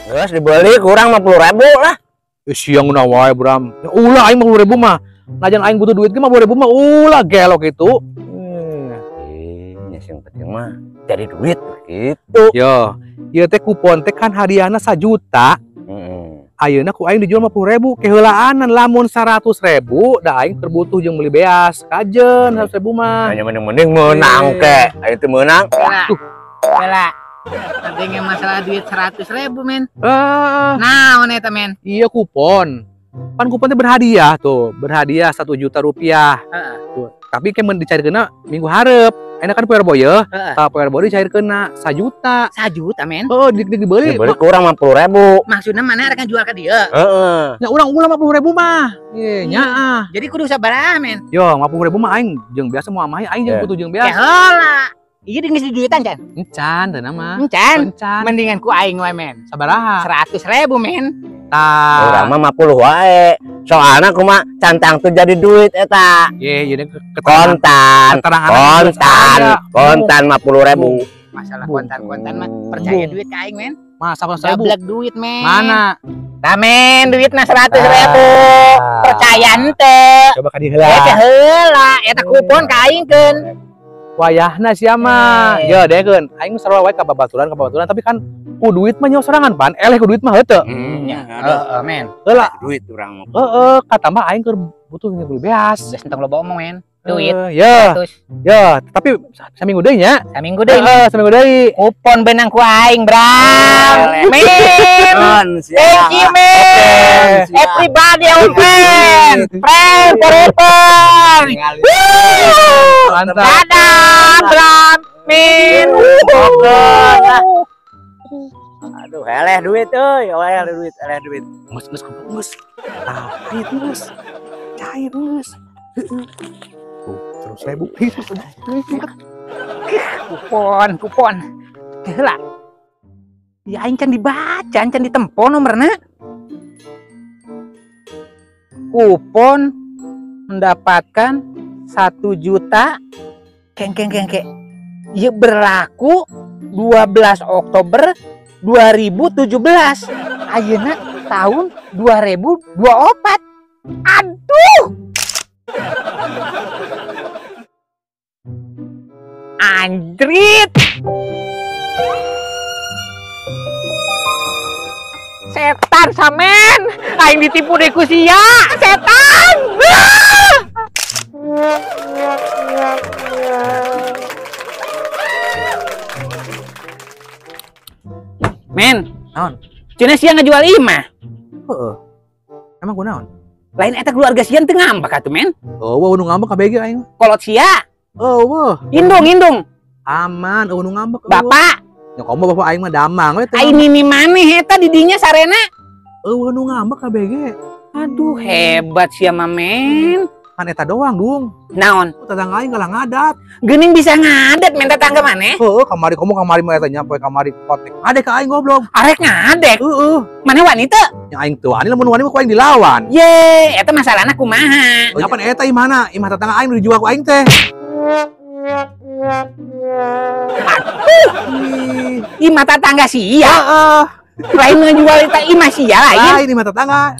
Geus dibeli kurang 50.000 lah. Siang na wae Bram. Ya ulah aing 50.000 mah. Najan aing butuh duit ge 50.000 mah ulah gelok itu. Nya sing penting mah jadi duit gitu. Yo, ieu teh kupon teh kan hadiahna 1 juta. Heeh. Ayeuna ku aing dijual 50.000 keheulaanan lamun 100.000 da aing keur butuh jeung meuli beas. Kajen 100.000 mah. Nya mending-mending meunang ke. Aing teu meunang. Heula. Pentingnya masalah duit 100.000 men. Nah, eta men. Iya kupon. Pan kupon teh berhadiah tuh, berhadiah 1 juta rupiah. Tuh. Tapi ke mun dicairkeunna minggu hareup. Enak kan poe Rebo ye. Tah poe Rebo dicairkeunna 1 juta. 1 juta men. Heeh, dibeli. Dibeli kurang 50.000. Maksudna mana rek jual ka dieu? Heeh. Nya urang ulah 50.000 mah. Ye, nya ah. Jadi kudu sabaraha men? Yo, 50.000 mah aing jeung biasa moal mah aing jeung butuh jeung biasa. Heula. Iya geus diduitan can? Encan teu nama. Encan. Encan. Mendingan ku aing wae men. Sabaraha? 100.000 men. Tah. Urang mah 50 wae. Soalna kumaha cantang tuh jadi duit eta. Ye, ieu kontan. Kontan. Kontan 50.000. Masalah kontan-kontan mah percaya duit ka aing men. Masa 100.000? Gablek duit men. Mana? Tah men duitna 100.000. Percaya henteu. Coba ka dieu heula. Eta heula, eta kupon ka aing keun. Wayahna sia mah. Yo dekeun, aing sarua wae ka babaturan tapi kan ku duit mah nyawa sorangan pan, eleh ku duit mah heuteuk. Heeh, men. Heula duit urang mah. Heeh, katambah aing keur butuh beli beas. Geus entong loba omong men. Duit. Ya. Ya, tapi saminggu deui nya. Saminggu deui. Heeh, saminggu deui. Kupon benang ku aing, Bram. Men. Thank you, men. Everybody our friend. Friend forever. Mantap. Dadah, Bram. Men. Aduh, eleh duit euy, eleh duit, eleh duit. Geus geus geus. Tah, geus. Cair geus. Tuh, 100.000. Kupon, kupon. Heula. Ya aing can dibaca, can ditempo nomorna. Kupon mendapatkan 1 juta keng keng keng keng. Ieu berlaku 12 Oktober 2017. Ayeuna tahun 2024. Aduh. Anjrit. Setan samen, aing ditipu deh ku sia, setan. Men, naon? Cenah sia ngajual imah. Heeh. Emang kunaon? Lain eta keluarga sia teu ngambek atuh men. Eueuh nu ngambek KBG aing. Kolot sia. Eueuh. Indung indung. Aman, eueuh nu ngambek. Bapak. Ya komo bapak aing mah damang we teh. Aing nini maneh eta di dinya sarena. Eueuh nu ngambek KBG. Aduh hebat sia mah men. Kan eta doang dung. Naon? Tetangga aing kalah ngadat. Geuning bisa ngadat men tetangga maneh? Heeh, kamari komo kamari mah eta nya poe kamari kotek. Ngadek ka aing goblok. Arek ngadek. Heeh. Maneh wani teu? Nya aing teu wani lamun wani mah ku aing dilawan. Ye, eta masalahna kumaha? Oh, nyapan eta imahna? Imah tetangga aing nu dijual ku aing teh. Aduh. Imah tetangga sia. Heeh. Lain ngejual eta imah sia lain. Lain imah tetangga.